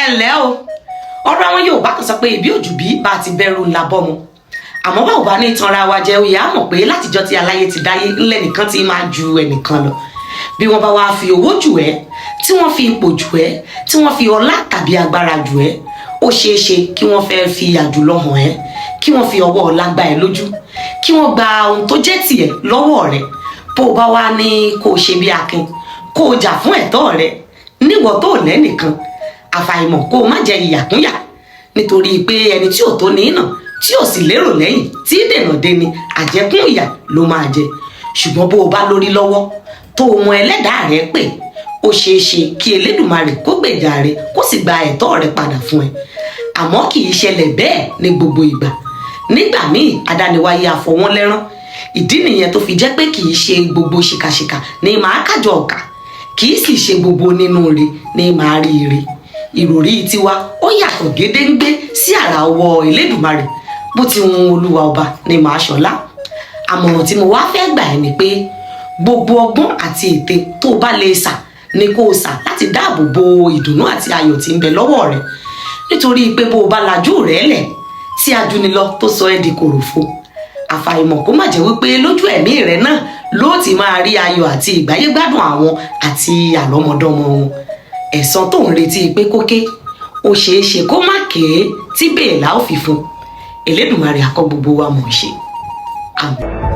Ẹ ǹlẹ́ o. Ọ̀rọ̀ àwọn Yorùbá kan sọ pé ìbí òjù bí bá ti bẹ̀rù ńlá bọ́mọ. Àmọ́ báwo bá ní tanra wa jẹ, oyè á mọ̀ pé látijọ́ tí aláyé ti dáyé ńlẹ̀ nìkan ti máa ju ẹnìkan lọ. Bí wọ́n bá wá fi owó jù ẹ́, tí wọ́n fi ipò jù ẹ́, tí wọ́n fi ọlá tàbí agbára jù ẹ́, ó ṣeé ṣe kí wọ́n fẹ́ fi àjùlọ hàn ẹ́, kí wọ́n fi ọwọ́ ọlá gbá ẹ lójú, kí wọ́n gba ohun tó jẹ́ tiẹ̀ lọ́wọ́ rẹ̀. Bó o bá wá ní kó o ṣe bí akin, kó o jà fún ẹ̀tọ́ rẹ níwọ̀ tó lẹ́nìkan, àfàìmọ̀ kó o má jẹ ìyàkúnyà, nítorí pé ẹni tí ò tó ní náà, tí ò sì lérò lẹ́yìn tí dènà deni, àjẹkún ìyà ló máa jẹ. Ṣùgbọ́n bó o bá lórí lọ́wọ́, tó o mọ ẹlẹ́dàá rẹ pé ó ṣeé ṣe kí Elédùmarè kó gbèjà rẹ, kó sì gba ẹ̀tọ́ rẹ padà fún ẹ. Àmọ́ kì í ṣẹlẹ̀ bẹ́ẹ̀ ní gbogbo ìgbà. Nígbà míì, adániwáyé àfọwọ́n lẹ́rán. Ìdí nìyẹn tó fi jẹ́ pé kì í ṣe gbogbo ṣìkàṣìkà ní màá kájọ ọ̀kà, kì í sì ṣe gbogbo nínú re ní màá rí ire. Ìròrí tiwa ó yàtọ̀ gédéǹgbé sí àrà ọwọ́ Elédùmarè. Bó ti hun Olúwa ọba ní màá ṣọlá. Àmọ̀ràn tí mo wá fẹ́ gbà ẹ́ ni pé gbogbo ọgbọ́n àti ète tó o bá lè sà ni kó o sà láti dáàbò bo ìdùnnú àti ayọ̀ tí ń bẹ lọ́wọ́ rẹ, nítorí pé bó o bá lajú rẹ lẹ̀ tí ajúnilọ tó sọ ẹ́ di kòròfo, àfàìmọ̀ kó má jẹ́ wípé lójú ẹ̀mí rẹ náà ló ti máa rí ayọ̀ àti ìgbáyégbádùn àwọn àti àlọ́mọdọ́mọ wọn. Ẹ̀san tó ń retí pé kó ké, ó ṣeé ṣe kó má ké tí bẹ́ẹ̀ la ó fi fún. Elédùmarè akọ́ gbogbo wa mọ̀ ṣe. Àmín.